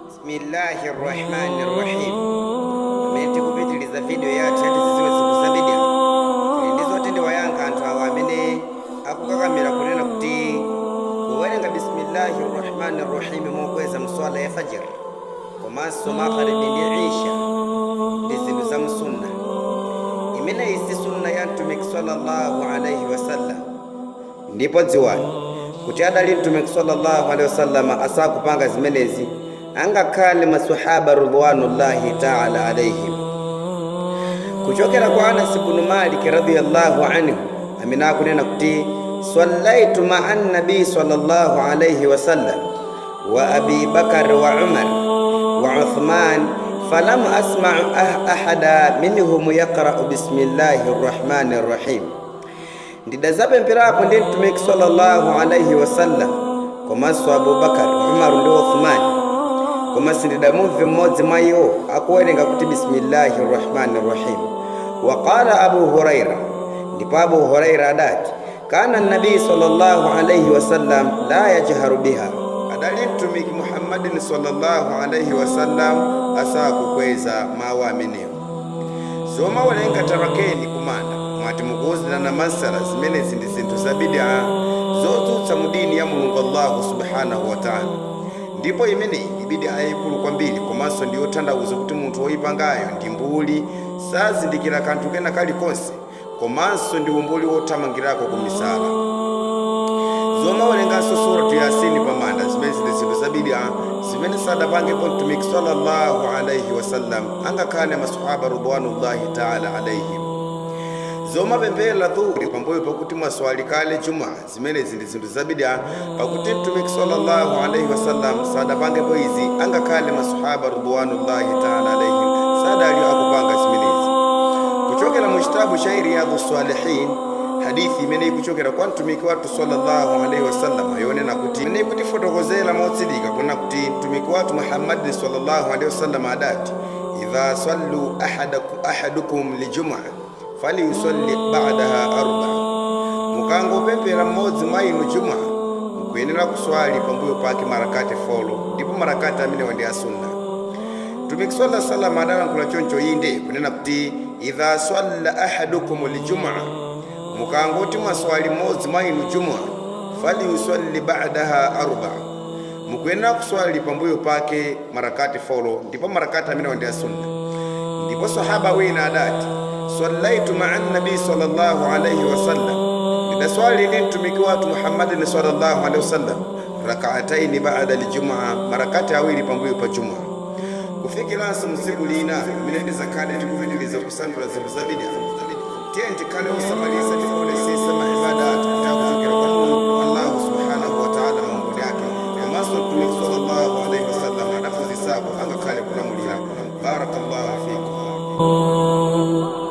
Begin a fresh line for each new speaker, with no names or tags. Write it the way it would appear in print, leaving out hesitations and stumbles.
Bismillahi rahmani rahim. Pamene tikupitiriza video yathu ya Tizidziwe Zinthu za Bid'a, tili ndi zoti ndiwayankha anthu awa amene akukakamira kunena kuti kuwerenga bismillahi rahmani rahim mokweza mswala ya fajr komanso magharibi ndi isha ndi zinthu za msunna. Imeneyi si sunna ya Mtumiki sallallahu alaihi wasallam. Ndipo dziwani kuti adali Mtumiki sallallahu alaihi wasallam asakupanga zimenezi angakhale masahaba ridwanullahi taala alaihim. Kuchokera kwa Anas ibn Malik radhiyallahu anhu amene akunena kuti sallaitu ma'a nabi sallallahu alaihi wasallam wa Abi Bakar wa Umar wa Uthman falam asma'u ahada minhum yaqra'u bismillahi rrahmani rrahim. Ndidazapempherapo ndi Mtumiki sallallahu alaihi wasallam komanso Abubakar, Umar ndi Uthman, koma sindidamumve mmodzi mwa iwo akuwerenga kuti bismillahi rrahmani rrahim. Waqala Abu Huraira, ndipo Abu Huraira adati kana nabii sallallahu alaihi wasallam la yajharu biha, adali Mtumiki Muhammadin sallallahu alaihi wasallam asakukweza mawu amenewo. Zomawerenga tarakeni kumanda mwati mukuwuzirana masala, zimenezi ndi zinthu za bid'a zotsutsa mu dini ya Mulungu Allahu subhanahu wa ta'ala, ndipo imeneyi ndi bid'a yayikulu kwambiri, komanso ndi yotanthauza kuti munthu woyipangayo ndi mbuli, sazindikira kanthu kena kalikonse, komanso ndi umbuli wothamangirako ku misala. Zomawerenganso suratu Yasini pamanda, zimenezi ndi zinthu za bid'a zimene sadapangepo Mtumiki sallallahu alaihi wasallam angakhale masahaba ridwanullahi taala alaihim. Zomapemphera dhuhuri pambuyo pakuti mwaswali kale juma, zimenezi ndi zinthu za bid'a, pakuti Mtumiki sallallahu alaihi wasallam sadapangepo izi, angakhale masahaba ridwanullahi taala alaihim sadali akupanga zimenezi. Kuchokera mu chitabu cha Riyadu Salihin, hadithi imene ikuchokera kwa Mtumiki wathu sallallahu alaihi wasallam yonena kuti, imene ikutifotokozera motsindika kuna kuti Mtumiki wathu Muhammadin sallallahu alaihi wasallam adati idha sallu ahadukum lijum'a falyusalli ba'daha arba, mukangopemphera mmodzi mwa inu jum'a mukuyenera kuswali pambuyo pake marakati four, ndipo marakati amenewa ndi asunna. Mtumiki sallallahu alaihi wasallam adalankhula choncho, inde kunena kuti idha salla ahadukum lijum'a, mukangoti mwaswali mmodzi mwa inu jum'a, falyusalli ba'daha arba, mukuyenera kuswali pambuyo pake marakati four, ndipo marakati amenewa ndi asunna. Ndipo sahaba wina adati sallaitu maa nabii sallallahu alaihi wasallam, ndidaswali ndi Mtumiki wathu Muhammadin sallallahu alaihi wasallam rakaataini ba'da aljumaa, marakati awiri pambuyo pa jumua. Kufikiranso mtsiku lina limene tizakhale tikupitiriza kusanthula zinthu za bid'a, tiye tikhale osamalitsa, tikuonesesa maibada athu kuti akuchokera kwa Mulungu Allahu subhanahu wa ta'ala, maumboni ake, komanso Mtumiki sallallahu alaihi wasallam adaphunzitsako angakhale kulamulira. Barakallahu fikum.